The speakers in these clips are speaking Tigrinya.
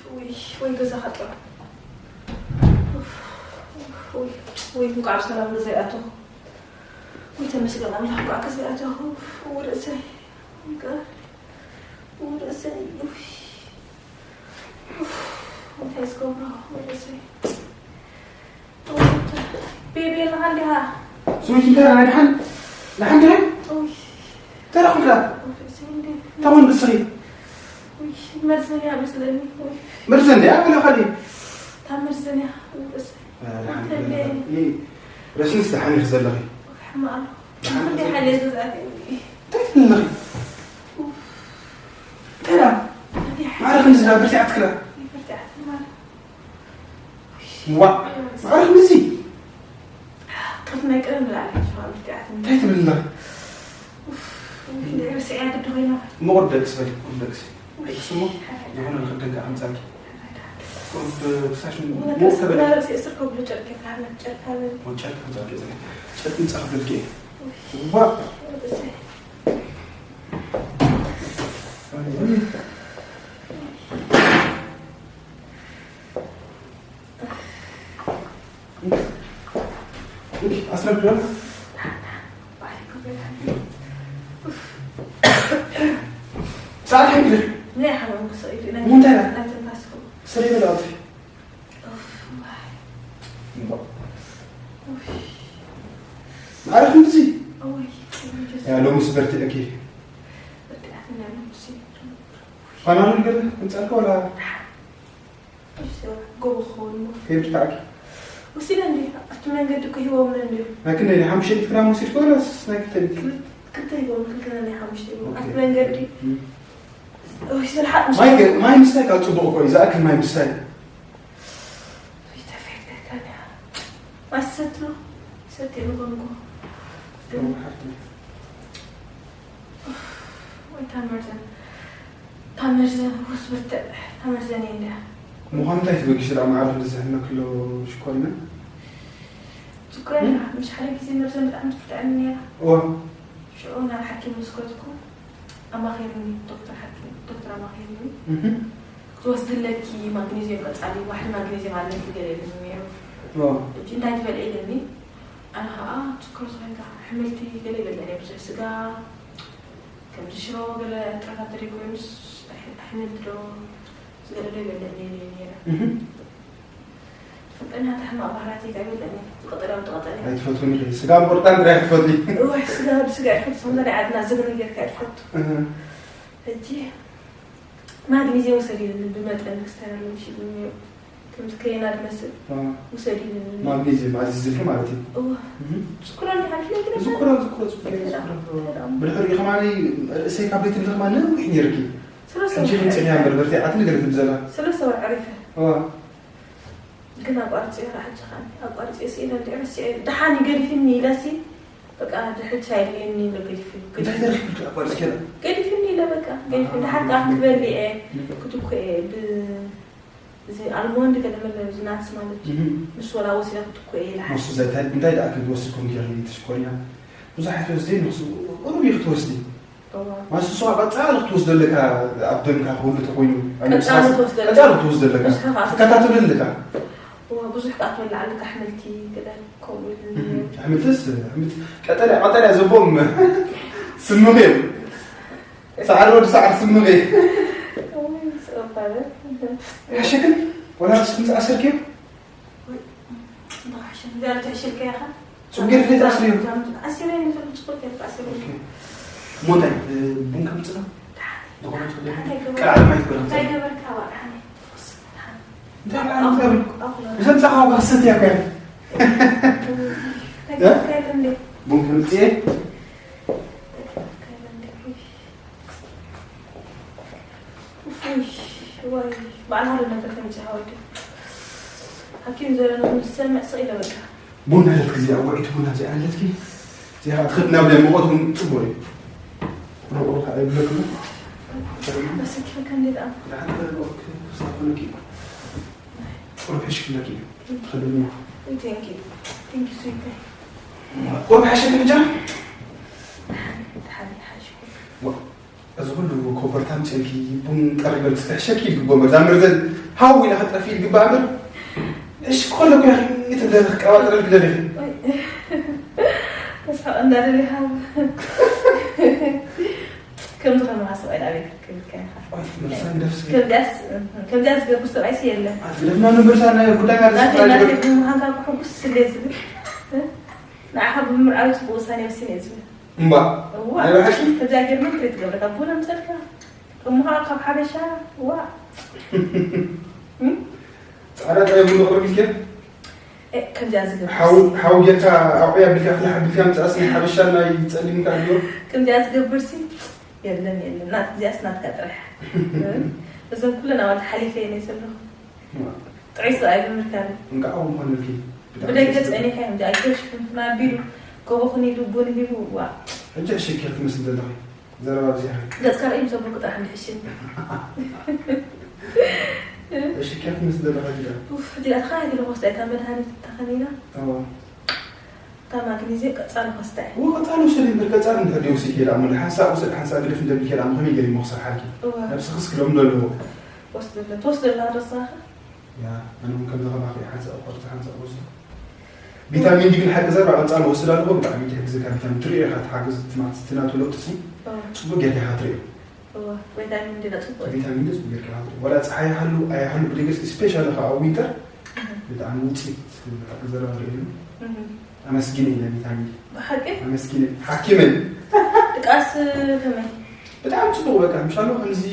ውይ፣ ወይ ገዛ ካጥራ። ውይ፣ ወይ እንኳዕ ብሰላም ገዛ ይኣተኹ። ወይ ተመስገን ኣምላኽ፣ እንኳዕ ገዛ ይኣተኹ። ውይ ርእሰይ፣ ወይ ጋ-፣ ውይ ርእሰይ፣ ውይ፣ እንታይ ዝገብሮ፣ ውይ ርእሰይ። ቤቢ፣ ኣለኻ እንዲኻ? ስዊት፣ እንታይ ደኣ፣ ደሓን? ደሓን ዲኻ? ኡይ። እንታይ ደኣ ኾንካ? ኡይ፣ ርእሰይ እንዴ። እንታይ ኾን ብስኺ? ኡይ፣ መርዘን እያ መስለኒ። ኡይ። መርዘን ድያ ወላ ካልእ? እታ መርዘን እያ። ኡይ፣ ርእሰይ። እ፣ ደሓን እንዴ። እ፣ ረስንስ ደሓን ኢኺ ዘለኺ? ኡይ፣ ሕማቕ ኣሎ። ደሓን ክንደይ ኢኺ ሓይለ ዘለኺ? ዝገዝኣት እየ። እንታይ ትብሊ ኣለኺ? ኡፍ። እንታይ ደኣ? እንታይ ማዕረ ሓይለ ክንዲ ዝላ ብርቲዓት ክላ? ይብርቲዓት ማለት። ዋእ! ማዕረ ክንድዚ? ከፍ ናይ ቀደም ንላዕሊ ትፋ ብርቲዓትኒ። እንታይ ትብል ኣለኻ? ኡፍ፣ እንድዒ ርስዐያ ግዲ ኮይና። እሞ ቁሩብ ደቅሲ በሊ፣ ቁሩብ ደቅሲ። ደቅሲ እሞ፣ የሆነ ንኽደንካ ኣምጻልኪ። ቁሩብ ክሳሽ ወላ ሞቅ ከስ-፣ ተበሊ። ወላ ርእሲ እስር ከብሎ ጨርቂ ካህነት ጨርቂ ኣበሊ። ወ ጨርቂ ኣምጻልኪ፣ ጨርቂ ምጻ ክብለልኪ እየ። ኡፍ። ዋእ! ርእሰይ። ኣስረክብ። ሰዓት ሕንክልር። ናይ ሓመም ክስኢሉ ናይ ምንታይ? ናይ ትንፋስ ክቡ። ስለ ይበል ኣጥፊ። ኡፍ፣ ዋይ። እምባ። ኡፍ። ማዕረ ክንድዚ? ኦይ፣ ያ፣ ሎምስ በርቲዐኪ። በርቲዐትኒ ኣነ፣ እሺ። ፓናዶል ገለ ኣምጻልካ ወላ? ጎቦ ክኸውን እሞ። ከይዱ ተዓኪ። ወሲደ እንዲ፣ ኣብቲ መንገዲ እኮ ሂቦምኒ እንዲ። ናይ ክንደይ፣ ናይ ሓሙሽተ ሚእቲ ግራም ወሲድካ ወላስ ናይ ክልተ ሚእቲ? ክል-፣ ክልተ ሂቦም፣ ክልተ ናይ ሓሙሽተ ሂቦም። ኦኬ። ኣብቲ መንገዲ እም። ወሲደ ልሓጥ ምስ ማይ ገ-፣ ማይ ምስታይ ካብ ጽቡቕ እኮ እዩ፣ ዝኣክል ማይ ምስታይ። ወይ ተፈይደካ ድያ? ማይ ሰትዮ፣ ሰትዮ ንኾንኩ። ግን እም፣ ሓፍትና። ወይ እታ መርዘን፣ እታ መርዘን፣ ውስ ብርትዕ፣ እታ መርዘን እየ እንድያ። ምዃኑ እንታይ ትበጊሱ ደኣ መዓልቲ ብዝሕመ ክሎ ሽኮሪና? ሽኮሪና፣ እም? ምሽ ሓደ ግዜ መርዘን ብጣዕሚ ትፍትዐኒ ነይራ። እዋ። ሽዑ ናብ ሓኪም ምስ ከድኩ፣ ኣማኺርኒ፣ ዶክተር ሓኪም፣ ዶክተር ኣማኺርኒ። እህ። ክትወስዲ ኣለኪ ማግኔዝየም ቀጻሊ፣ ዋሕዲ ማግኔዝየም ኣለኪ ገለ ኢሉኒ ነይሩ። እዋ። ሕጂ እንታይ ትበልዒ ኢሉኒ። ኣነ ኸኣ ትኩር ዝኾንካ ኣሕምልቲ ገለ ይበልዕ እየ፣ ብዙሕ ስጋ፣ ከምዚ ሽሮ ገለ ጥራታት ተደይኮይኑስ ኣሕ-፣ ኣሕምልቲ ዶ ስጋ ዶ ይበልዕ ነይረ ነይረ። እህ። ትፈልጠኒ፣ ኣታ ሕማቕ ባህርያተይ ካብ የለኒ። ዝቐጠለ ኣብ ዝቐጠለ። ኣይትፈትውኒ ኢኺ። ስጋ ምቑርጣን ጥራይ ክትፈትዊ። እዋይ፣ ስጋ ወዲ ስጋ ኣይፈትው። ከምዛ ናይ ዓድና ዝብሪ ጌርካ ኣይትፈቱ። እህ። ሕጂ ማግኒዝየም ውሰድ ኢሉኒ፣ ብመጠን ክስተር ኣሎ ምሽ ኢሉኒ። ከምዚ ከየና ዝመስል አ። ውሰድ ኢሉኒ። ማግኒዝየም ኣዚዝልኪ ማለት እዩ። እዋ። እህ። ዝኩራ እንዲ ሓንቲ ነገር ዝኩራ፣ ዝኩራ፣ ዝኩራ፣ ዝኩራ። ብድሕሪኡ ከማኒ ርእሰይ ካብ ቤት ምልኽ ማን ነዊሕ ኔርኪ። ስለ ሕጂ ሰው ግን ጽንያ እምበር በርቲዓ ትንገር ትብል ዘላ። ስለ ሰው ዓሪፈ። እዋ። ግን ኣቋርጽዮ ራሕጂ ኻን ኣቋርጽዮ ስኢለ እንዲ ረስዐ ደሓን ገዲፍኒ ኢለሲ በቃ ድሕጂ ኣይድልየኒ ኢለ ገዲፍኒ። እንታይ ተረኺብኪ ኣቋርጽኪ? ገዲፍኒ ኢለ በቃ ገዲፍኒ። ደሓር ከኣ ክበሊ እየ ክትኮ እየ ብ-፣ እዚ ኣልሞንድ ገለ መለ እዚ ናትስ ማለት እዩ። እህ። ምስ ወላ ወሲደ ክትኮ እየ ኢለ ንሱ ሓሲበ። ዘ-፣ እንታይ፣ እንታይ ደኣ ክትወስድ ኮንኪ ኢኺ ተሽኮሪና? ብዙሕ ኣይትወስዲ፣ ንሱ ቁሩብ እዩ ክትወስዲ። እዋ። ማስ እሱ ቀጻሊ ክትወስዶ ኣለካ፣ ኣብ ደምካ ክህሉ ተኮይኑ፣ ኣብ ቀጻሊ ምንቅስቃስ ትወስዶ ኣለካ። ቀጻሊ ክትወስዶ ኣለካ። ንስኻ ከኣ ክትከታተሎ ኣለካ። እዋ፣ ብዙሕ ከኣ ትበልዕ ኣለካ፣ ኣሕምልቲ፣ ገለ ከምኡ ኢሉ እም፣ ነይሩ። ኣሕምልትስ፣ ኣሕምልቲ ቀጠልያ፣ ቀጠልያ ዘቦም ስምኽ እዮም። ሳዕሪ ወዲ ሳዕሪ ስምኽ እዩ። እዋ፣ ስቕ ኣባለ። ሓሸክን ወላ ርእስክን ዝኣሰርክዮ? ወይ፣ እንተዋሕሸ፣ እዚኣ ልትሕሽልካ ኢኻ? ጽቡቕ ጌርኪ ዘይትኣስርዮ? ኣሲረ፣ እኔ ጽቡቕ ጌርካ ኣሲረ። ኦኬ። እሞ እንታይ፣ እ፣ ቡን ከምጽእ? ደሓን፣ ዝኾነ ደሓን፣ ትኽእል? እንታይ ገበርካ? ቀልዓለም ኣይትበል እንታይ ከምጽእ? ገበርካ? ዋ፣ ደሓን፣ ደሓን። እንታይ ደሓን ኣኹ-፣ ትገብሪ? ኣኹ-፣ ምስ ኣምጻኻ እኮ ክሰትያ እኮ እያ። እንታይ እ? ገበርካ? እንዴ? ቡን ከምጽእ? እንታይ ገበርካ? እንዴ? እፎይ፣ ወይ፣ በዓል ሓደ ነገር ከምጽእ ሓወይ። ሓኪም ዘረነ ምስ ሰምዕ ስቕ ኢለ በቃ። ቡና ኣለትኪ እዚኣ፣ ውዕይቲ ቡና እዚኣ ኣለትኪ። እዚኣ ትኸድ ናብ ናይ ሙቐት እውን ጽቡቕ እዩ። ቁሩብ ቁሩብ ከዓ ይብለክሉ። ኣሰኪፈካ እንዴት ኣም? ደሓን ቁሩብ ክሳብ ኮነኪ። ቁሩብ ሕሽክለኪ። ትኸድኒ። Thank you. Thank you, sweetie. ቁሩብ ሓሸኪ ብቻ። ደሓን፣ ደሓን። ኮርታም ጨንኪ ቡን ቀሪበል ክስተሕሸኪ ይግቦ እምበር ዛምርዘን ሃው ኢላ ክጠፊ ይግባ እምበር እሽ ኮሎ ኩያ ይትደረክ ቀባጥረል ክደረክ ተስፋ እንዳደለ ሃብ ከምዚ ከማኻ ሰብኣይ ኣብ ቤት ክልካ ኢኻ ምርሳን ደፍስ ከምዚያስ ከምዚያ ዝገብር ሰብኣይሲ የለን ለፍና ምብርሳን ናይ ጉዳይ ናተይ ናተይ ብምዃንካ ሕጉስ ስለ ዝብል ንዓኻ ብምርኣዩ ፅቡቅ ውሳኔ ወሲነ እየ ዝብል እምባ እዋ ናይ ብሓቂ ከምዚያ ጌርና ትሪት ትገብረካ ቡና ምሰልካ እሙኻ ካብ ሓበሻ ዋ ፃዕዳ ጣይ ቡን ቅርብ ኢልከ ከምዚኣ ዝገብር ሓው ጌርካ ኣቑያ ቢልካ ፍላሕ ቢልካ ምፅኣስ ናይ ሓበሻ ናይ ፀሊምካ ድዮ ከምዚኣ ዝገብር ሲ የለን የለን ናት እዚኣስ ናትካ ጥራሕ እዞም ኩለን ኣዋልድ ሓሊፈ እየ ናይ ዘለኹ ጥዑይ ሰብኣይ ብምርካብ እንቃዕ እውን ኾነልኪ ብደገ ፀኒሐ እዮም ጃጆሽ ፍንፍና ቢሉ ጎቦ ኩን ኢሉ ቡን ሂቡ ዋ ሕጂ ሕሽኪ ክትመስል ዘለኺ ዘረባ ብዚኻ ገፅካ ርእዩ ዘብርኩ ጥራሕ እንድሕሽን ሕሽኪ ክትመስል ዘለኻ ጅዳ ጅዳ ተኻያጊለ ወስዳ እታ መድሃኒት ተኸኒና እዋ እታ ማግኒዜ ቀፃሊ ወስዳ እያ እዎ ቀፃሊ ውሰድ እምበር ቀፃሊ እንድሕር ድዩ ውሲድ ኬዳ እሞ ሓንሳእ ውሰድ ሓንሳእ ግደፍ እንደብል ኬዳ እሞ ከመይ ገይሩ ይሞ ክሰርሓልኪ እዋ ነብስኽስ ክለምዶ ኣለዎ ወስደለ ትወስደላ ረሳኻ ያ ኣነ እውን ከምዚ ከማኺ ሓንሳእ ቆርፂ ሓንሳእ ወስዶ ቪታሚን ዲ ግን ሓቂ ዘረባ ቀፃሊ ወስድ ኣለኹ ብጣዕሚ ትሕግዘካ ቪታሚን ትሪኦ ኢኻ ትሓግዝ ትማት ትናቱ ለውጢ ሲ ፅቡቅ ጌርካ ኢኻ ትሪኦ እዋ ቪታሚን ዲ ለፅቡቅ ቪታሚን ዲ ፅቡቅ ጌርካ ኢኻ ትሪኦ ወላ ፀሓይ ይሃሉ ኣይሃሉ ብደገስ ስፔሻሊ ከዓ ኣብ ዊንተር ብጣዕሚ ውፅኢት ሓቂ ዘረባ ሪኦ ኣመስጊነ ኢና ቪታሚን ዲ ብሓቂ ኣመስጊነ ሓኪመን ድቃስ ከመይ ብጣዕሚ ፅቡቅ በቃ ምሻሎ ከምዚ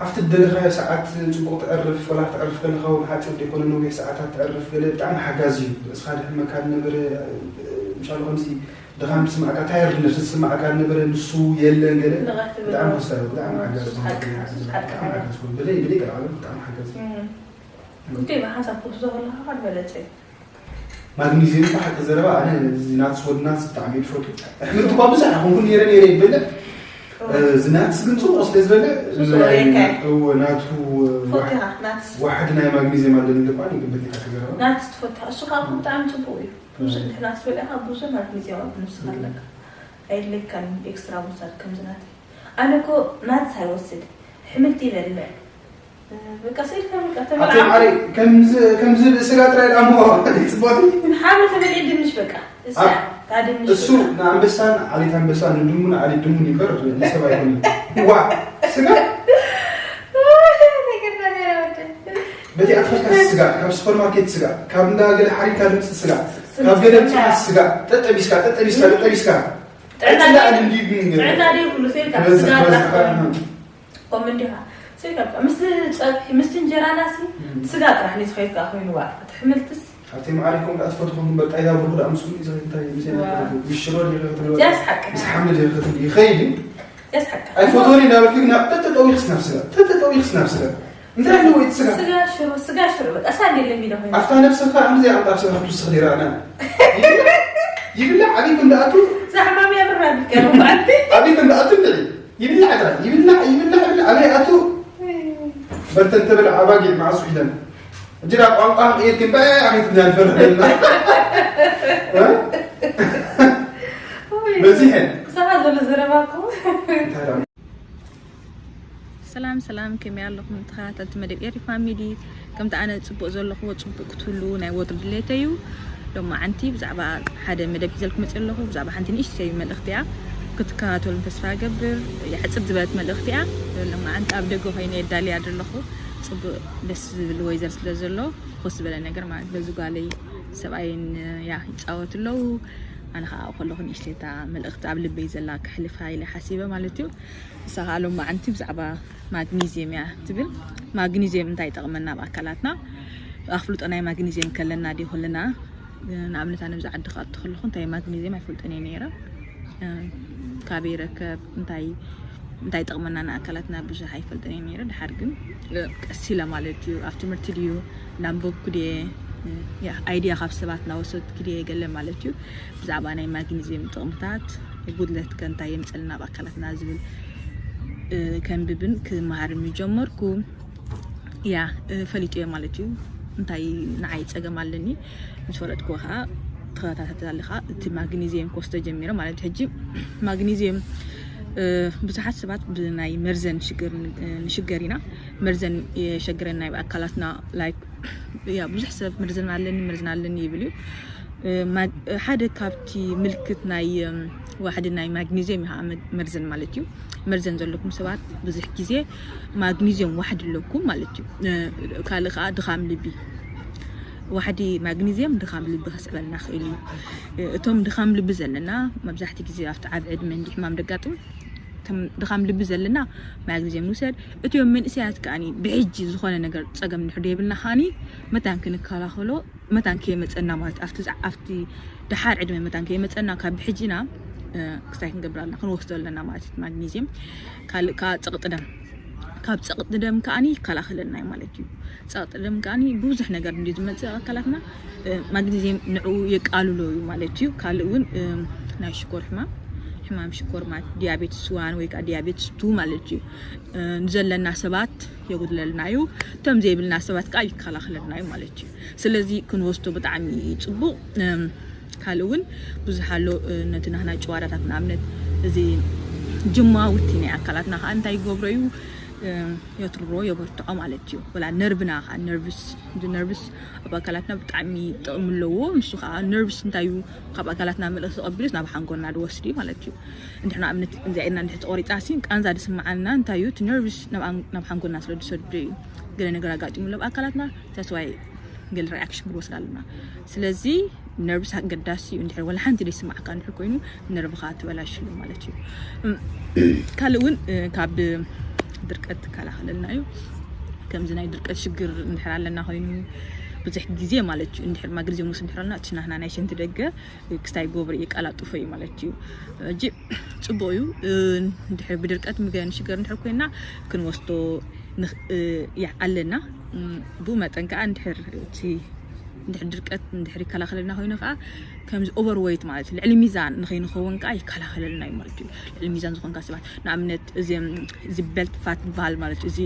ኣብቲ ደለኻዮ ሰዓት ፅቡቅ ትዕርፍ ወላ ክትዕርፍ ከለካ እውን ሓፂር ዘይኮነ ነዊሕ ሰዓታት ትዕርፍ ገለ ብጣዕሚ ሓጋዚ እዩ ርእስካ ድሕመካ ዝነበረ ምሻሎ ከምዚ ድኻም ዝስማዕካ ታየርድነት ዝስማዕካ ዝነበረ ንሱ የለን ገለ ንቐት ትብል ብጣዕሚ ወሳኝ ብጣዕሚ ሓጋዚ ንሱ ሓቂ ንሱ ሓቂ ብጣዕሚ ሓጋዚ ብለይ ብለይ ቀልዓሉ ብጣዕሚ ሓጋዚ ጉዳይ ብሓንሳብ ክወስዶ ከለካ ከዓ ዝበለፀ እዩ ማግኒዝየም እኮ ሓቂ ዘረባ ኣነ እዚ ናትስ ወዲ ናትስ ብጣዕሚ እየ ዝፈቱ ኣሕምልቲ እኳ ብዙሕ ኣይኮንኩን ነይረ ነይረ ይበልዕ እዚ ናትስ ግን ፅቡቅ ስለ ዝበልዕ ሱስ ወሬካ እዩ። እወ ናቱ ፎቲኻ ናትስ ዋሕድ ናይ ማግኒዝየም ኣለኒ ኢልኳ ይግበት ኢኻ ዘረባ ናትስ ትፈትሕ እሱ ካብ ብጣዕሚ ፅቡቅ እዩ ብዙሕ እንድሕና ትበልዕካ ብዙሕ ማግኒዝየም ኣብ ንብስካ ኣለካ ኣይድለካን ኤክስትራ ምውሳድ ከምዚ ናተይ ኣነ እኮ ናትስ ኣይወስድ ኣሕምልቲ ይበልዕ በቃ ስኢልካ በቃ ኣቶ ተበልዓ ማሪ ከምዚ ከምዚ ስጋ ጥራይ ዳሞ ይፅቦት ሓምሊ ተበልዒ ድንሽ በቃ እሳ ኣብ- ታድንሽ እሱ ንኣንበሳን ዓሌት ኣንበሳ ንድሙን ዓሌት ድሙን ይበር ንሰብ ኣይኮነ ዋ ስጋ በቲ ኣትፈልካ ስጋ ካብ ሱፐርማርኬት ስጋ ካብ እንዳ ገለ ሓሪካ ድምፂ ስጋ ካብ ገለ ምፅሓት ስጋ ጠጠቢስካ ጠጠቢስካ ጠጠቢስካ ጥዕና ኣይፅላእ ደይ- እንዲ ግን ጥዕና ደይብሉ ስኢልካ ክበዝሕ ስጋ ክበዝሕ ጥራሕ ከዓ ከምኡ እንዲኻ ስኢልካ ምስቲ ፀብሒ ምስቲ እንጀራና ሲ ስጋ ጥራሕ ንዝኸይድካ ኮይኑዋ እቲ ሕምልትስ ኣብቲ መዓሪኩም ዳኣ ትፈትኹም እምበር ጣይታ ብርኩ ዳኣ ምስ ኩሉ ይዘ እንታይ ምስ ዋ። ምስ ሽሮ ዲኸ ክትብል ያስ ሓቂ ምስ ሓምድ ዲኸ ክትብል ይኸይድ እዩ ያስ ሓቂ ኣይፈቶን ኢና በልኪ ግን ኣብ ተተጠዊኽስ ናብ ስጋ ተተጠዊኽስ ናብ ስጋ እንታይ ኣለዎ እቲ ስጋ ስጋ ሽሮ ስጋ ሽሮ በቃ እሳ እንደ ለሚደ ኮይኑ ኣብታ ነብስኻ ከምዚ ኣምጣ ኣብ ስጋ ክትውስኽ ዲራና ይብላዕ ዓብይ ክንዳኣቱ ዛሕማም ያምራ ቢቀሩ ባዕልቲ ዓብይ ክንዳኣቱ እንድዒ ይብላዕ ጥራይ ይብላዕ ይብላዕ ይብላዕ ኣበይ ኣቱ በልተን ተበልዕ ኣባጊዕ መዓስ ውሒደን እጅራ ቋንቋ ክቕየድ ግን በይ ኣኺት እናልፈርደልና በዚሐን ክሳኻ ዘሎ ዘረባ እኮ እንታይ ደኣ ሰላም ሰላም ከመይ ኣለኹም ተኸታተልቲ መደብ ኤሪ ፋሚሊ ከምቲ ኣነ ፅቡቅ ዘለኹዎ ፅቡቅ ክትህሉ ናይ ወትሩ ድሌተይ እዩ ሎማዓንቲ ብዛዕባ ሓደ መደብ ሒዘልኩም መፅእ ኣለኹ ብዛዕባ ሓንቲ ንእሽተይ መልእኽቲ እያ ክትከታተሉን ተስፋ እገብር እያ ሕፅር ዝበለት መልእኽቲ እያ ሎማዓንቲ ኣብ ደገ ኮይነ የዳልያ ዘለኹ ፅቡቅ ደስ ዝብል ወይዘር ስለ ዘሎ ኮስ ዝበለ ነገር ማለት በዚ ጓለይ ሰብኣይን ያ ይፃወት ኣለዉ ኣነ ከዓ ከለኹ ንእሽተይታ መልእኽቲ ኣብ ልበይ ዘላ ክሕልፋ ኢለ ሓሲበ ማለት እዩ ንሳ ከዓ ሎማዓንቲ ብዛዕባ ማግኒዝየም እያ ትብል። ማግኒዝየም እንታይ ይጠቕመና ኣብ ኣካላትና? ኣፍልጦ ናይ ማግኒዝየም ከለና ድዩ ከለና ንኣብነት ኣነ ብዛ ዓዲ ክኣቱ ከለኹ እንታይ ማግኒዝየም ኣይፈልጦን እየ ነይረ። ካበይ ይረከብ እንታይ እንታይ ይጠቕመና ንኣካላትና ብዙሕ ኣይፈልጥን እየ ነይረ። ድሓር ግን ቀስ ኢለ ማለት እዩ ኣብ ትምህርቲ ድዩ እናንበብኩ ድየ ያ ኣይድያ ካብ ሰባት እናወሰድኩ ድየ ገለ ማለት እዩ ብዛዕባ ናይ ማግኒዝየም ጥቕምታት ጉድለት ከ እንታይ የምፀልና ኣብ ኣካላትና ዝብል ከንብብን ክመሃርን ምጀመርኩ ያ ፈሊጡ እየ ማለት እዩ እንታይ ንዓይ ፀገም ኣለኒ ምስ ፈለጥኩ ከዓ ተኸታተልካ እቲ ማግኒዝየም ክወስዶ ጀሚረ ማለት እዩ ሕጂ ማግኒዝየም ብዙሓት ሰባት ብናይ መርዘን ሽግር ንሽገር ኢና። መርዘን የሸግረና ኣብ ኣካላትና። ላይክ ያ ብዙሕ ሰብ መርዘን ኣለኒ መርዘን ኣለኒ ይብል እዩ። ሓደ ካብቲ ምልክት ናይ ዋሕዲ ናይ ማግኒዝየም እዩ መርዘን ማለት እዩ። መርዘን ዘለኩም ሰባት ብዙሕ ግዜ ማግኒዝየም ዋሕዲ ኣለኩም ማለት እዩ። ካልእ ከዓ ድኻም ልቢ፣ ዋሕዲ ማግኒዝየም ድኻም ልቢ ከስዕበልና ክእል እዩ። እቶም ድኻም ልቢ ዘለና መብዛሕቲ ግዜ ኣብቲ ዓብ ዕድመ እንዲ ሕማም ደጋጥም ድኻም ልቢ ዘለና ማግኒዝየም ንውሰድ። እቲኦም መንእሰያት ከዓኒ ብሕጂ ዝኾነ ነገር ፀገም ንሕዶ የብልና ከዓኒ መታን ክንከላኸሎ መታን ከየመፀና ማለት ኣብቲ ደሓር ዕድመ መታን ከየመፀና ካብ ብሕጂና ክስታይ ክንገብር ኣለና ክንወስዶ ኣለና ማለት እዩ። ማግኒዝየም ካልእ ከዓ ፀቕጢ ደም ካብ ፀቕጢ ደም ከዓኒ ይከላኸለልና እዩ ማለት እዩ። ፀቕጢ ደም ከዓኒ ብዙሕ ነገር እንዲ ዝመፅእ ኣካላትና ማግኒዝየም ንዕኡ የቃልሎ እዩ ማለት እዩ። ካልእ እውን ናይ ሽኮር ሕማም ሕማም ሽኮር ማለት ዲያቤትስ ዋን ወይ ከዓ ዲያቤትስ ቱ ማለት እዩ። ንዘለና ሰባት የጉድለልና እዩ። እቶም ዘይብልና ሰባት ከዓ ይከላኸለልና እዩ ማለት እዩ። ስለዚ ክንወስዶ ብጣዕሚ ፅቡቅ። ካልእ እውን ብዙሕ ኣሎ። ነቲ ናህና ጭዋዳታት ንኣብነት እዚ ጅማውቲ ናይ ኣካላትና ከዓ እንታይ ይገብሮ እዩ? የትርሮ የበርትዖ ማለት እዩ። ወላ ነርቭና ከዓ ነርቭስ ነርቭስ ኣብ ኣካላትና ብጣዕሚ ጥቕሚ ኣለዎ። ንሱ ከዓ ነርቭስ እንታይ እዩ? ካብ ኣካላትና መልእኽቲ ተቐቢሉስ ናብ ሓንጎልና ዝወስድ እዩ ማለት እዩ። እንድሕር ንኣብነት እዚኣ ኢልና እንድሕር ተቆሪፃ ሲ ቃንዛ ዝስምዓና እንታይ እዩ? እቲ ነርቭስ ናብ ሓንጎልና ስለ ዝሰዶ እዩ። ገለ ነገር ኣጋጢሙ ኣሎ ኣብ ኣካላትና ተስዋይ ገለ ሪኣክሽን ክንወስድ ኣለና። ስለዚ ነርቭስ ኣገዳሲ እዩ። እንድሕር ወላ ሓንቲ ዘይስማዕካ እንድሕር ኮይኑ ነርቭኻ ትበላሽሉ ማለት እዩ። ካልእ እውን ካብ ድርቀት ትከላኸለልና እዩ። ከምዚ ናይ ድርቀት ሽግር እንድሕር ኣለና ኮይኑ ብዙሕ ግዜ ማለት እዩ እንድሕር ማግኒዝየም ውስ እንድሕር ኣለና እቲ ናህና ናይ ሽንቲ ደገ ክስታይ ጎብር የቀላጥፎ እዩ ማለት እዩ። እጂ ፅቡቅ እዩ። እንድሕር ብድርቀት ምገን ሽግር እንድሕር ኮይና ክንወስዶ ኣለና። ብኡ መጠን ከዓ እንድሕር እቲ እንድሕር ድርቀት እንድሕር ይከላኸለልና ኮይኑ ከዓ ከምዚ ኦቨርወይት ማለት ልዕሊ ሚዛን ንኸይንኸውን ከዓ ይከላኸለልና እዩ ማለት እዩ። ልዕሊ ሚዛን ዝኾንካ ሰባት ንኣብነት እዚ ቤልት ፋት ዝበሃል ማለት እዚ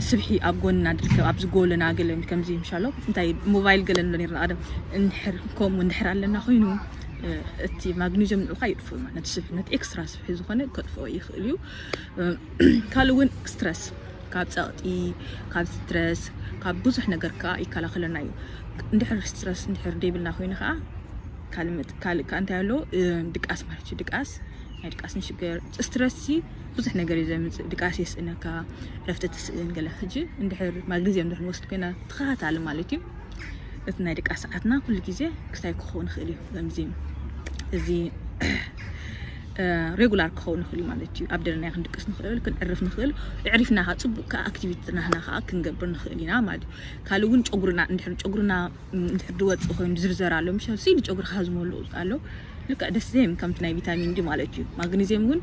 ስብሒ ኣብ ጎንና ድርከብ ኣብዚ ጎለና ገለ ከምዚ ምሻሎ እንታይ ሞባይል ገለ ንብሎ ነርና ቀደም እንድሕር ከምኡ እንድሕር ኣለና ኮይኑ እቲ ማግኒዝየም ንዑ ከዓ ይጥፍኡ ማለት ነቲ ስብሒ ነቲ ኤክስትራ ስብሒ ዝኾነ ከጥፍኦ ይኽእል እዩ። ካልእ እውን ስትረስ ካብ ፀቕጢ ካብ ስትረስ ካብ ብዙሕ ነገር ከዓ ይከላኸለና እዩ። እንድሕር ስትረስ እንድሕር ደይብልና ኮይኑ ከዓ ካልእ ከዓ እንታይ ኣሎ ድቃስ ማለት እዩ። ድቃስ ናይ ድቃስ ንሽገር ስትረስ ሲ ብዙሕ ነገር እዩ ዘምፅእ። ድቃስ የስእነካ ረፍቲ ትስእን ገለ ሕጂ እንድሕር ማግኒዝየም እንድሕር ንወስድ ኮይና ተኸታታሊ ማለት እዩ። እቲ ናይ ድቃስ ሰዓትና ኩሉ ግዜ ክስታይ ክኸውን ይኽእል እዩ። ከምዚ እዚ ሬጉላር ክኸውን ይኽእል እዩ ማለት እዩ። ኣብ ደለናዮ ክንድቅስ ንኽእል ክንዕርፍ ንኽእል። ዕሪፍና ከዓ ፅቡቅ ከዓ ኣክቲቪቲ ናህና ከዓ ክንገብር ንኽእል ኢና ማለት እዩ። ካልእ እውን ጨጉርና እንድሕር ጨጉርና እንድሕር ድወፅእ ኮይኑ ዝርዘር ኣሎ ምሻል ሲ ንጨጉርካ ዝመልኡ ኣሎ። ልክዕ ደስ ዘም ከምቲ ናይ ቪታሚን ዲ ማለት እዩ። ማግኒዝየም እውን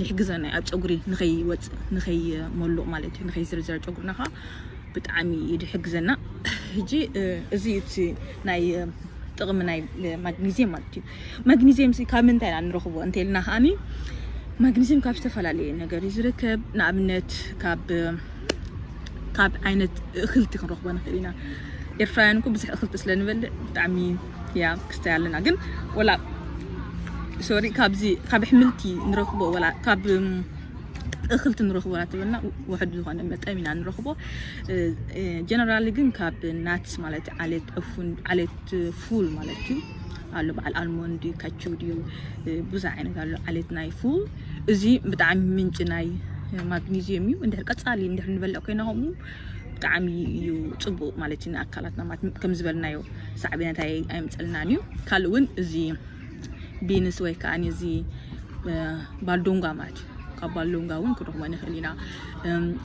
ይሕግዘና ኣብ ጨጉሪ ንኸይወፅእ ንኸይመልቕ ማለት እዩ። ንኸይዝርዘር ጨጉርና ከዓ ብጣዕሚ ይሕግዘና። ሕጂ እዚ እቲ ናይ ጥቕሚ ናይ ማግኒዝየም ማለት እዩ። ማግኒዝየም ሲ ካብ ምንታይ ኢና ንረኽቦ እንተልና ከዓኒ ማግኒዝየም ካብ ዝተፈላለየ ነገር እዩ ዝርከብ። ንኣብነት ካብ ካብ ዓይነት እኽልቲ ክንረኽቦ ንኽእል ኢና። ኤርትራውያን እኮ ብዙሕ እኽልቲ ስለ ንበልዕ ብጣዕሚ ያ ክስታይ ኣለና ግን ወላ ሶሪ ካብዚ ካብ ኣሕምልቲ ንረኽቦ ወላ ካብ እኽልቲ ንረኽቦ ናተበልና ውሕድ ዝኾነ መጠን ኢና ንረኽቦ። ጀነራሊ ግን ካብ ናትስ ማለት ዓሌት ዕፉን ዓሌት ፉል ማለት እዩ ኣሎ በዓል ኣልሞንድ ካቹ ድዩ ብዙሕ ዓይነት ኣሎ ዓሌት ናይ ፉል። እዚ ብጣዕሚ ምንጪ ናይ ማግኒዝየም እዩ። እንድሕር ቀፃሊ እንድሕር ንበልዕ ኮይና ከምኡ ብጣዕሚ እዩ ፅቡቅ ማለት እዩ ንኣካላትና ማለት ከም ዝበልናዮ ሳዕቤናት ኣየምፀልናን እዩ። ካልእ እውን እዚ ቢንስ ወይ ከዓ እዚ ባልዶንጋ ማለት እዩ። ካብ ባልዶንጋ እውን ክንረኽቦ ንኽእል ኢና።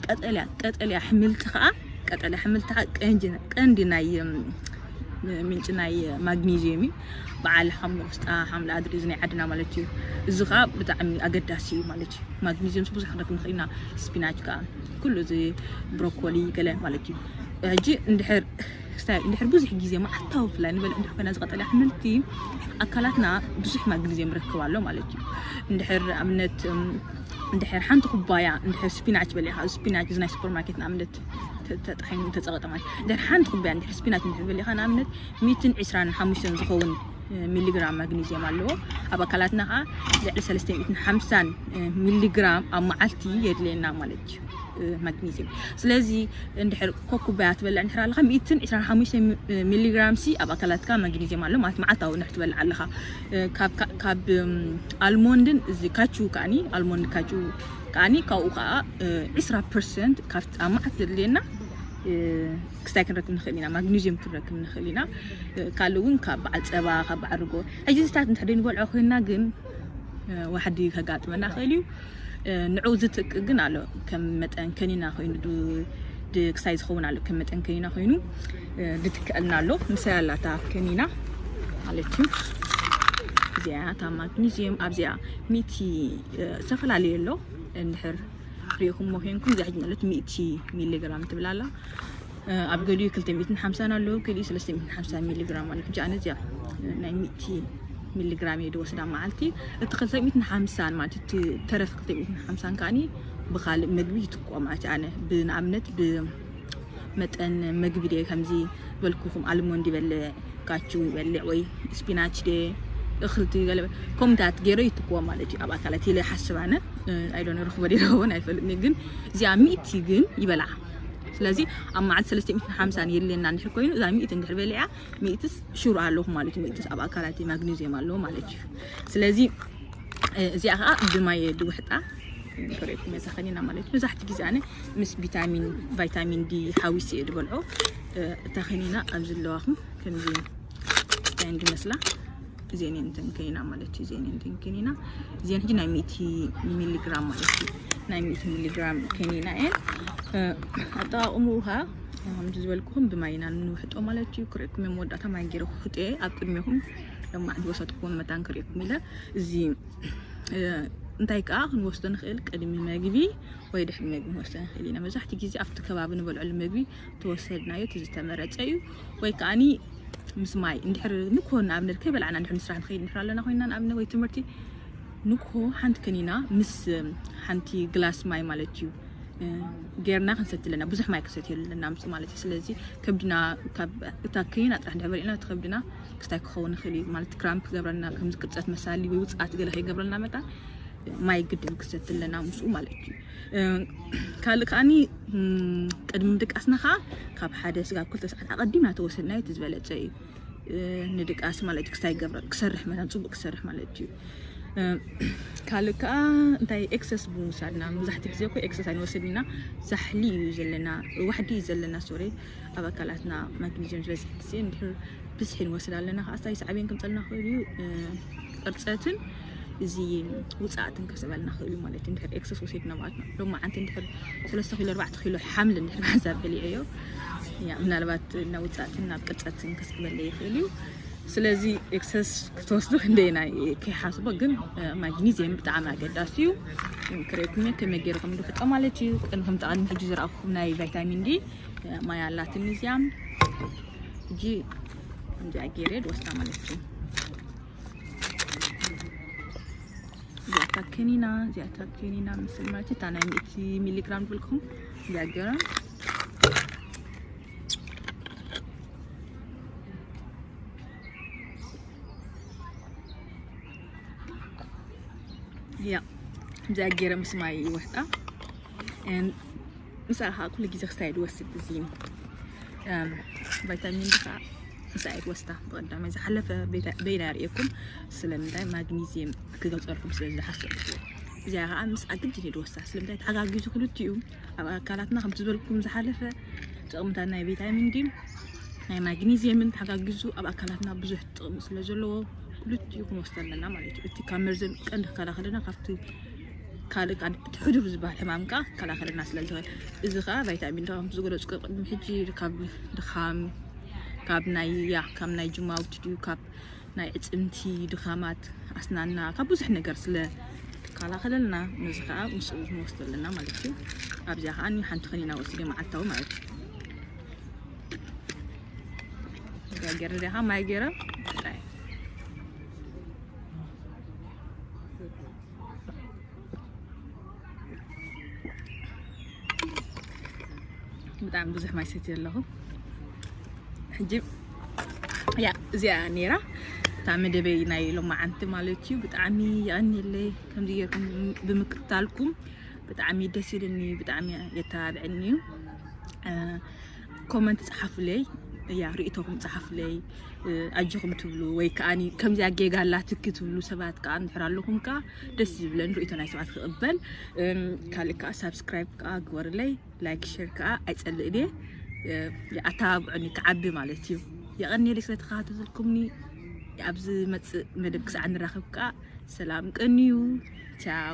ቀጠልያ ቀጠልያ ኣሕምልቲ ከዓ ቀጠልያ ኣሕምልቲ ከዓ ቀንዲ ናይ ምንጪ ናይ ማግኒዝየም እዩ። በዓል ሓምሊ ቆስጣ ሓምሊ ኣድሪ እዚ ናይ ዓድና ማለት እዩ። እዚ ከዓ ብጣዕሚ ኣገዳሲ እዩ ማለት እዩ። ማግኒዝየም ብዙሕ ክንረክብ ንኽእል ኢና። ስፒናች ከዓ ኩሉ እዚ ብሮኮሊ ገለ ማለት እዩ። ሕጂ እንድሕር ክስታይ እንድሕር ብዙሕ ግዜ መዓልታዊ ብፍላይ ንበልዕ እንድሕር ኮይና ዝቐጠለ ኣሕምልቲ ኣካላትና ብዙሕ ማግኒዝየም ይረክብ ኣሎ ማለት እዩ። እንድሕር ኣብነት እንድሕር ሓንቲ ኩባያ እንድሕር ስፒናች በሊዕካ ስፒናች እዚ ናይ ሱፐርማርኬት ንኣብነት ተጣሒኑ ተፀቐጠ ማለት እንድሕር ሓንቲ ኩባያ እንድሕር ስፒናች እንድሕር በሊዕካ ንኣብነት ሚትን ዕስራን ሓሙሽተን ዝኸውን ሚሊግራም ማግኒዚየም ኣለዎ። ኣብ ኣካላትና ከዓ ልዕሊ ሰለስተ ሚእትን ሓምሳን ሚሊግራም ኣብ መዓልቲ የድልየና ማለት እዩ ማግኒዚየም። ስለዚ እንድሕር ኮኩባያ ትበልዕ እንድሕር ኣለካ ሚእትን ዕስራን ሓሙሽተ ሚሊግራም ሲ ኣብ ኣካላትካ ማግኒዚየም ኣሎ ማለት መዓልታዊ እንድሕር ትበልዕ ኣለካ። ካብ ኣልሞንድን እዚ ካቹ ከዓኒ ኣልሞንድ ካቹ ከዓኒ ካብኡ ከዓ ዕስራ ፐርሰንት ካብቲ ኣብ መዓልቲ ዘድልየና ክስታይ ክንረክብ ንኽእል ኢና፣ ማግኒዚየም ክንረክብ ንኽእል ኢና። ካልእ እውን ካብ በዓል ፀባ፣ ካብ በዓል ርጎ፣ ሕጂ ዝታት እንድሕር ንበልዖ ኮይና ግን ዋሕዲ ከጋጥመና ይኽእል እዩ። ንዑ ዝትክ ግን ኣሎ ከም መጠን ከኒና ኮይኑ ክስታይ ዝኸውን ኣሎ ከም መጠን ከኒና ኮይኑ ዝትክአልና ኣሎ። ምሳይ ኣላታ ከኒና ማለት እዩ። እዚኣ እታ ማግኒዚየም ኣብዚኣ ሚእቲ ዝተፈላለዩ ኣሎ። እንድሕር ሪኢኹም ኮይንኩም እዚኣ ሕጂ ማለት ሚእቲ ሚሊግራም ትብል ኣላ። ኣብ ገሊኡ ክልተ ሚእትን ሓምሳን ኣለዉ፣ ገሊኡ ሰለስተ ሚእትን ሓምሳን ሚሊግራም ኣሎ። ሕጂ ኣነ እዚኣ ናይ ሚእቲ ሚሊግራም እየ ዝወስዳ መዓልቲ። እቲ ክልተ ሚእትን ሓምሳን ማለት እቲ ተረፍ ክልተ ሚእትን ሓምሳን ከዓኒ ብኻልእ ምግቢ ይትኮ ማለት ኣነ ብንኣብነት ብመጠን ምግቢ ደ ከምዚ ዝበልኩኹም ኣልሞንድ ይበልዕ፣ ካቹ ይበልዕ ወይ ስፒናች ደ እኽልቲ ገለ ከምታት ገይረ ይትኮ ማለት እዩ ኣብ ኣካላት ኢለ ሓስብ ኣነ። ኣይዶነ ርኽቦ ደ ረኸውን ኣይፈልጥኒ ግን እዚኣ ሚእቲ ግን ይበልዓ። ስለዚ ኣብ መዓልቲ ሰለስተ ሚእትን ሓምሳን የድልየና እንድሕር ኮይኑ እዛ ሚእቲ እንድሕር በሊዓ ሚእትስ ሹር ኣለኹ ማለት እዩ። ሚእትስ ኣብ ኣካላት ማግኒዚየም ኣለዎ ማለት እዩ። ስለዚ እዚኣ ከዓ ብማይ ድውሕጣ ከርእየኩም እየ ዛኸኒና ማለት እዩ። መብዛሕቲ ግዜ ኣነ ምስ ቪታሚን ቫይታሚን ዲ ሓዊስ እየ ዝበልዖ። እታ ከኒና ኣብዚ ዘለዋኹም ከምዚ እንታይ እንድመስላ እዚአን እየን እተን ከኒና ማለት እዩ። እዚአን እየን እተን ከኒና እዚአን ሕጂ ናይ ሚእቲ ሚሊግራም ማለት እዩ። ናይ ሚእቲ ሚሊግራም ከኒና እየን። ኣጠቃቅምኡ ከዓ ከምዚ ዝበልኩኹም ብማይ ኢና ንውሕጦ ማለት እዩ። ክርእየኩም እየ መወዳእታ ማይ ገይረ ክውሕጦ እየ ኣብ ቅድሜኹም። ሎማዓንቲ ወሰድኩዎም መታን ክርእየኩም ኢለ እዚ እንታይ ከዓ ክንወስዶ ንኽእል ቅድሚ መግቢ ወይ ድሕሪ መግቢ ክንወስዶ ንኽእል ኢና። መብዛሕትኡ ግዜ ኣብቲ ከባቢ ንበልዐሉ መግቢ ተወሰድናዮ እቲ ዝተመረፀ እዩ። ወይ ከዓኒ ምስ ማይ እንድሕር ንኮ ንኣብነት ከይበላዕና እንድሕር ንስራሕ ንኸይድ እንድሕር ኣለና ኮይና ንኣብነት ወይ ትምህርቲ ንኮ ሓንቲ ከኒና ምስ ሓንቲ ግላስ ማይ ማለት እዩ ጌርና ክንሰቲ ኣለና። ብዙሕ ማይ ክሰትየሉ ኣለና ምስ ማለት እዩ። ስለዚ ከብድና ካብ እታ ከኒና ጥራሕ እንድሕር በሊዕና እቲ ከብድና ክስታይ ክኸውን ይኽእል እዩ ማለት ክራምፕ ክገብረልና ከምዚ ቅርፀት መሳሊ ወይ ውፅኣት ገለ ከይገብረልና መጣ ማይ ግድን ክሰቲ ኣለና ምስኡ ማለት እዩ። ካልእ ከዓኒ ቅድሚ ምድቃስና ከዓ ካብ ሓደ ስጋብ ክልተ ሰዓት ኣቐዲምና ተወሰድናዮ እቲ ዝበለፀ እዩ። ንድቃስ ማለት ክስታይ ገብረ ክሰርሕ መታን ፅቡቅ ክሰርሕ ማለት እዩ። ካልእ ከዓ እንታይ ኤክሰስ ብምውሳድና መብዛሕትኡ ግዜ እኮ ኤክሰስ ኣይንወስድና ዛሕሊ እዩ ዘለና ዋሕዲ እዩ ዘለና ሶሪ ኣብ ኣካላትና ማግኒዝየም ዝበዝሕ ግዜ እንድሕር ብዝሒ ንወስድ ኣለና ከዓ ስታይ ሳዕቤን ከምፀልና ክእል እዩ። ቅርፀትን እዚ ውፃእትን ከስዕበልና ክእል እዩ ማለት እዩ። እንድሕር ኤክሰስ ወሲድና ማለት ነው። ሎማዓንቲ እንድሕር ሰለስተ ኪሎ ኣርባዕተ ኪሎ ሓምሊ እንድሕር ብሓንሳብ በሊዐዮ ምናልባት ናብ ውፃእትን ናብ ቅርፀትን ከስዕበለይ ይኽእል እዩ። ስለዚ ኤክሰስ ክትወስዱ ክንደየናይ ከይሓስቦ ግን ማግኒዝየም ብጣዕሚ ኣገዳሲ እዩ። ክርእየኩም እየ ከመይ ገይረ ከም ድሕጦ ማለት እዩ። ቅን ከም ጠቓሚ ሕጂ ዝረኣኹም ናይ ቫይታሚን ዲ ማይ ኣላትኒ እዚኣ ሕጂ እንዲኣ ገይረ ድወስዳ ማለት እዩ። እዚኣታ ከኒና እዚኣታ ከኒና ምስል ማለት እታ ናይ ሚእቲ ሚሊግራም ድብልኩም እዚኣ ገይረ ያ እዚኣ ገይረ ምስ ማይ ይውሕጣ። ምሳኻ ኩሉ ግዜ ክስታይ ድወስድ እዚ ቫይታሚን ዲ ከዓ ምሳይ ድወስዳ ብቐዳማይ ዝሓለፈ በይና ርእየኩም ስለምንታይ ማግኒዝየም ክገልፀልኩም ስለ ዝሓሰብኩ እዚኣ ከዓ ምስ ኣግድን ድወስዳ ስለምንታይ ተሓጋጊዙ ክልቲኡ ኣብ ኣካላትና ከምቲ ዝበልኩም ዝሓለፈ ጥቕምታት ናይ ቪታሚን ዲ ናይ ማግኒዝየምን ተሓጋጊዙ ኣብ ኣካላትና ብዙሕ ጥቕሚ ስለ ዘለዎ ክልቲኡ ክንወስዶ ኣለና ማለት እዩ። እቲ ካብ መርዘን ቀንዲ ክከላኸለና ካብቲ ካልእ ካብ ሕዱር ዝበሃል ሕማም ከዓ ክከላኸለና ስለ ዝኽእል እዚ ከዓ ቫይታሚን ዲ ከምቲ ዝገለፅኩ ቅድሚ ሕጂ ካብ ድኻም ካብ ናይ ያ ካብ ናይ ጅማውቲ ድዩ ካብ ናይ ዕፅምቲ ድኻማት ኣስናና ካብ ብዙሕ ነገር ስለ ክከላኸለልና ነዚ ከዓ ምስኡ ክንወስዶ ኣለና ማለት እዩ። ኣብዚኣ ከዓ ሓንቲ ከኒና ወሲደ መዓልታዊ ማለት እዩ። ገይረ ዲኻ ማይ ገይረ ብጣዕሚ ብዙሕ ማይ ሰትየ ኣለኹ። ሕጂ ያ እዚኣ ነይራ እታ መደበይ ናይ ሎማዓንቲ ማለት እዩ። ብጣዕሚ የቐንየለይ ከምዚ ጌርኩም ብምክታልኩም ብጣዕሚ ደስ ኢልኒ፣ ብጣዕሚ የተባብዐኒ እዩ። ኮመንት ጸሓፉለይ፣ ያ ርእይቶኹም ጸሓፉለይ። ኣጆኹም ትብሉ ወይ ከኣ ከምዚኣ ጌጋ ኣላትኪ ትብሉ ሰባት ከኣ እንድሕር ኣለኹም ከኣ ደስ ዝብለን ርእይቶ ናይ ሰባት ክቕበል። ካልእ ከኣ ሳብስክራይብ ከኣ ግበርለይ፣ ላይክ ሸር ከኣ ኣይጸልእን እየ። ኣተባብዑኒ ክዓቢ ማለት እዩ። የቐንየለይ ስለተኸታተልኩምኒ። ኣብ ዝመጽእ መደብ ክሳዕ ንራኸብ ከኣ ሰላም ቀንዩ። ቻው።